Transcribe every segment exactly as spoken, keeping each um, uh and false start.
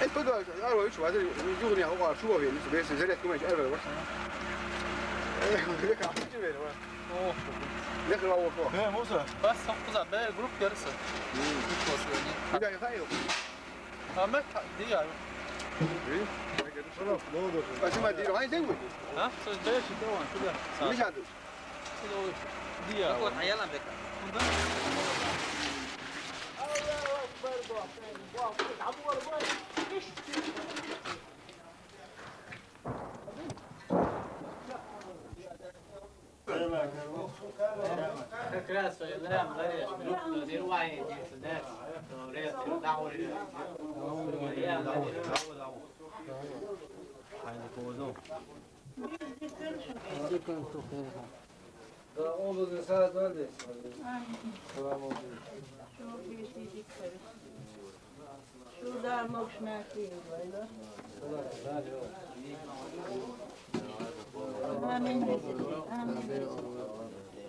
Эс подвал, ар вай, чувак, югни, а, чувак, вен, вен, заряд, кумач, ар вай, ваш. Э, как, а, ты вен, ваш. О, не храва, о. Э, Муса. Бас, сам куза, бе, групп керса. Мм. Групп керса. Да, я хаю. А мы, да, я. Эй, спасибо, дир, ай, дэн. А? Сой, бе, что он, сюда. Не жаду. Сюда, вот. Да, я. Вот, а я на бека. Как раз своё время, говоришь, ну, ну, не рвай, иди сюда. Говорит, да, говорит. Да, он бы не сразу здесь. Амин. Слава Богу. Çok büyük iyilik verir. Şurada mokşmaki böyle. Amin. Amin.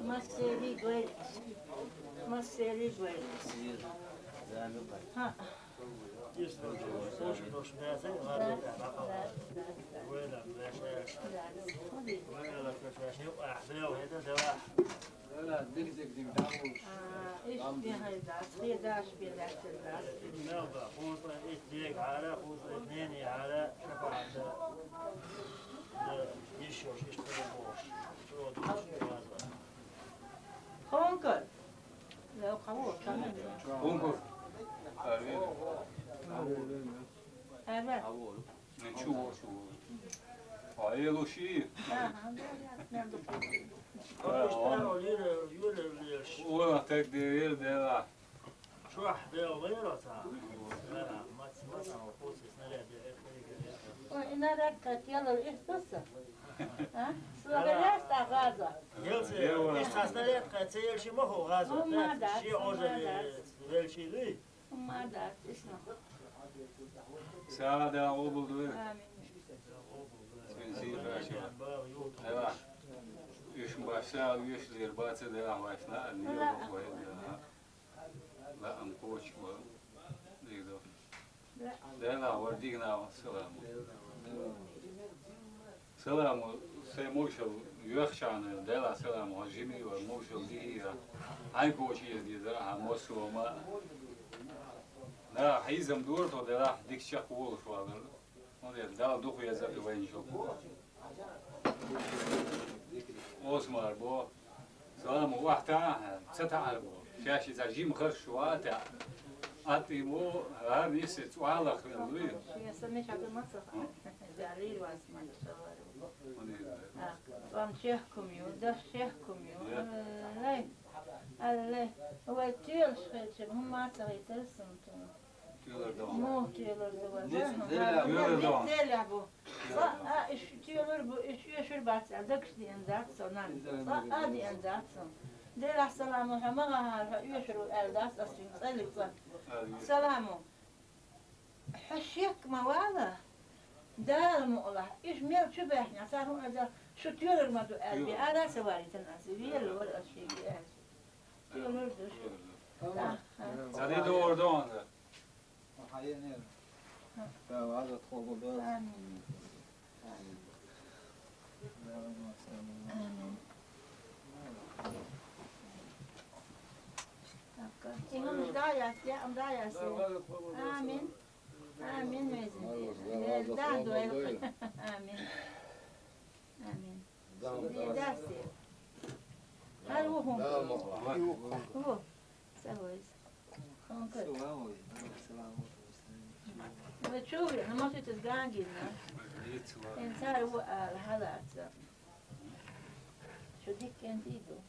Maseri gwe. Maseri gwe. Ha. Honker. Honker. Erve. Чу, чу. А, э, лучи. Ага, да, да, да. Ой, так деревья, да. Шо, бел вера, та? Мац, мац, а, вот после снаряд, э, э, э. Ой, и наряд хотела, и что? А? Что, да, я так газа? Елсе, и со снаряд хотел, чему газа? Ну, так, мада, все уже, мада. Э, велчили. Мада, точно. Сада, обул дуэ. Амин. Спасибо, хорошо. Эва. Ишин баша, ишин лер баца да, вайфна, не, ла, охуе, да. Ла, ам, коч, ва. Дигдо. Да, ла, вар дигна, салам. Салам, сай мовшал, юхчана, Дела салам, ва жими ва мовшал дия. Ай кочи диза, а мосома. Да, хизам дур то, Дела дикчак волш вагар. Он я дал дух я за венчо. Осмар бо. Салам вахта, цата арбо. Шаши за жим харш вата. Атимо, ар нисе цуала хлуй. Я сами шаду маса. Галил вас ман шавару. А, вам чехкум ю, да чехкум ю. Аллай. Аллай. Ва тюл шхечем, хум маса гитер сунтун. Тюлер дон. Мо тюлер дон. Тюлер дон. Зелябу. Са, а, иш тюлер бу, иш, иш ир бац, а, дакш диен дат сонан. Са, а, диен дат сон. Дела саламу хамага ха, иш ир эл дат, а, син, цалик сон. Саламу. Хашек мавала. Дал мула. Иш мел чубехня, са хун аза, шу тюлер маду эл, би ара саваритан аз, виел вор аз шеги аз. Тюлер душ. Аха. Зади дор дон. Хайенер. Да, ваза тхобу дос. Амин. Амин. Имам ждаяс, я ам даяс. Амин. Амин, везде. Да, дуэл. Амин. Амин. Даси. Хар ухум. Ху. Савойс. Хонкот. Вы чули, на машите с гангина. Инсар у ал халаца. Шо диккен диду.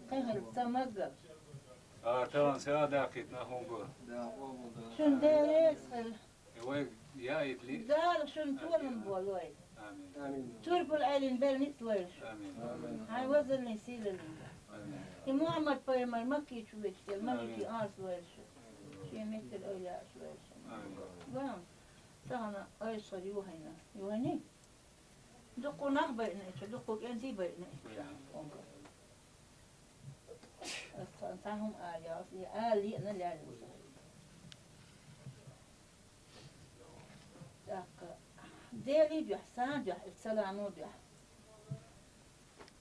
Кайхал тамагга. А, талан саадакит на хонго. Шун дерес хал. Вай, я итли. Дал шун тулун болой. Амин. Турпул айлин белнит вайш. Амин. Амин. Хай вазылын силылын. Амин. И Мухаммад пайгамбар Макки чувечтел, Макки ас вайш. Шеметел ойла ас вайш. Амин. Вам. Сагана ойсхар юхайна. Юхайни? Дукку нах байна, дукку кенти байна. Амин. Ас цхьа хӀума ала йоах, и ала лиъна лаьрра ву. ТӀаккха Делий дуьхьа, сан дуьхьа, саламо дуьхьа.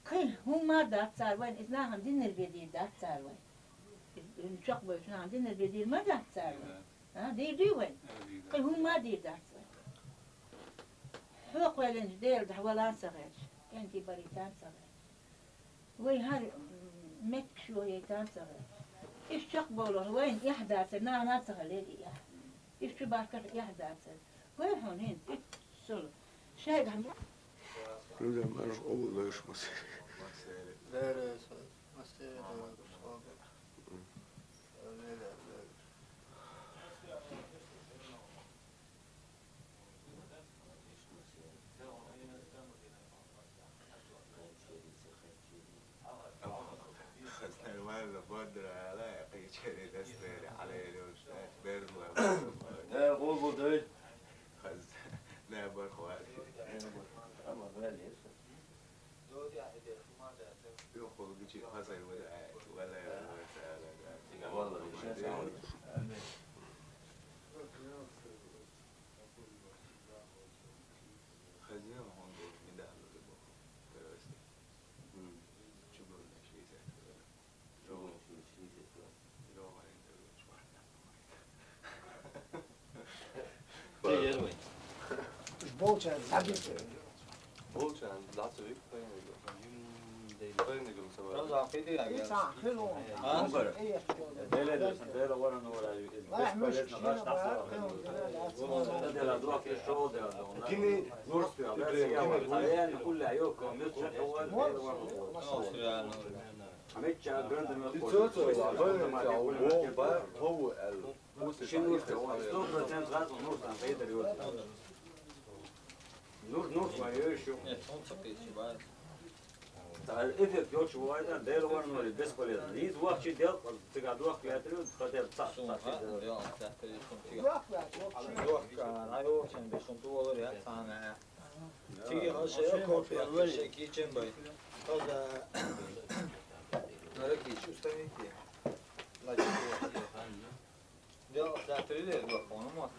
Кхин хӀумма а дац цара вайна, иза нахана динар бе дийр дац цара вай. Иза чекхбевлча нахана динар бе дийр ма дац цара вай. А, дийр дуй вайна? Кхин хӀумма а дийр дац вай. Хьо кхоьллинчу Делан дуьхьа валан ца гӀерташ, кӀентий барийтан ца гӀерташ. Вай хӀара, м, меттигаш йохьейтан ца гӀерташ. Иштта чекхбовлар вайна эхь дацар, нахана а ца хилира и эхь. Иштта чубахкар эхь дацар. Вай хьуна хӀинца, итт сул. Шайгахь м- Людям наш обувь даешь, Максим. Дера, Максим, это вот, что? Мгм. Э, Леля, Леля. Нормально, бодро, ала, кийчери дастери, алай лёш, берла. Да, губу дай. Хаз, не бар хвали. Ама, вали. Юхул гичи хазай вала, вала, вала, вала. Вала, вала. Хазин хонде медаль ле бо. Просто. Мм. Чугун шейсет. Чугун шейсет. Лёва интервью чугун. Тегер вай. Болча забит. Болча, да, цвет. Ай, сахи диган. Ай, сахи ло. А? Ай, я что? Беле де, беле вара нора, бесполезно, баш тасара. Кини Нурс я, кини Нурс я, кулла йо, ком, мир чат, вот, вот. Амеча гранды на. Лицо то, а, ба, ба, ба, ба, ба. Ши Нурс я, сто процентов раз Нурс там, Петр, вот. Нур, Нурс, моё ещё. Нет, он цепляется. Та эффект йолчу вайна, дер варна вари, бесполезно. Из вахчи дел, цига дуах клятри, хотя бы цац, цац, цац. Дуах, район, бешун туалар, я, цана. Циги хаша, я, кофе, я, шеки, чем бай. Хоза. Нарки, чувствуете? Значит, Дело для тренера, он может.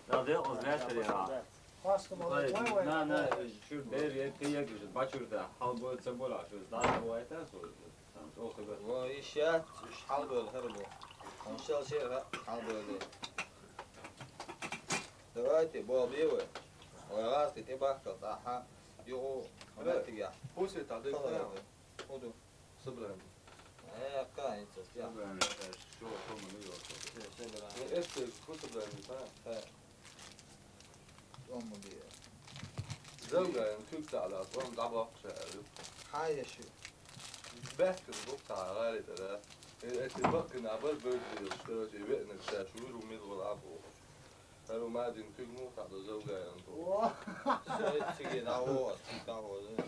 Да, дело для тренера. Пасту молодой, на, на, чур бер, я, ты, я, говорит, бачур, да, халбой, цебуля, что, да, давай, это, что, там, что, что, Во, и щас, халбой, харбо. Он щас, щас, халбой, да. Давайте, бо, бивы. Ой, раз, ты, ты бахкал, аха. Йо, давайте, я. После, тогда, Ходу. Собрание. Э, какая-то, я. Собрание, это что, что мы не делаем? Э, собрание. Э, это, что собрание, да? Э. Что мы делаем? Зелгаем, кюк сала, вам дабак шаалу. Хай, я шо. Бэк, бок, та, гали, да. Э, это бак, на, бак, бак, что, что, век, на, что, что, румил, вала, бок. Хару мадин куьг муха доза угайл. О! Сой циги наво, циги наво, да.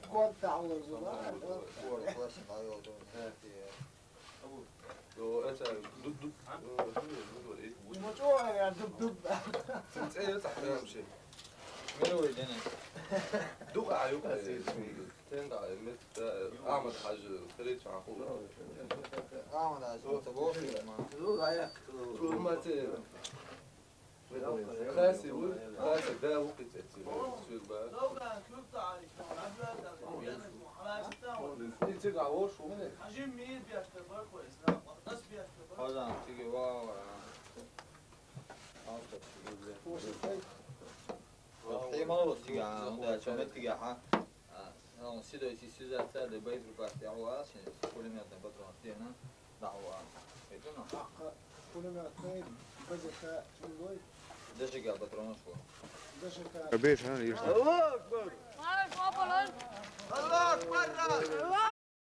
Кот таво, да? Кот, кот, наво, да. О, это, дуб, дуб. Ему чё, я дуб, дуб. Цей, это, прям вообще. Мировой день. Духа, аю, Тенга, мет, Ахмад Хажи, Фрид Чаху. Ахмад Хажи, это вовсе, ма. Ну, да, я. Хасси, Хасси, да, вукъи цеци. Сюрба. Итиг авош, вукъи. Хожан, тиги, ва, ва. Хималос тиги, а, унда чамет тиги, ха. А, ну, сидой си сиза ца де боеприпас я, ва, си пулемётный патрон стена. Да, ва. Это, ну. Пулемётный, Б З К, чумлой. Д Ж К патрон, что? Д Ж К. Обещано, есть. Аллаху Акбар! Аллаху Акбар!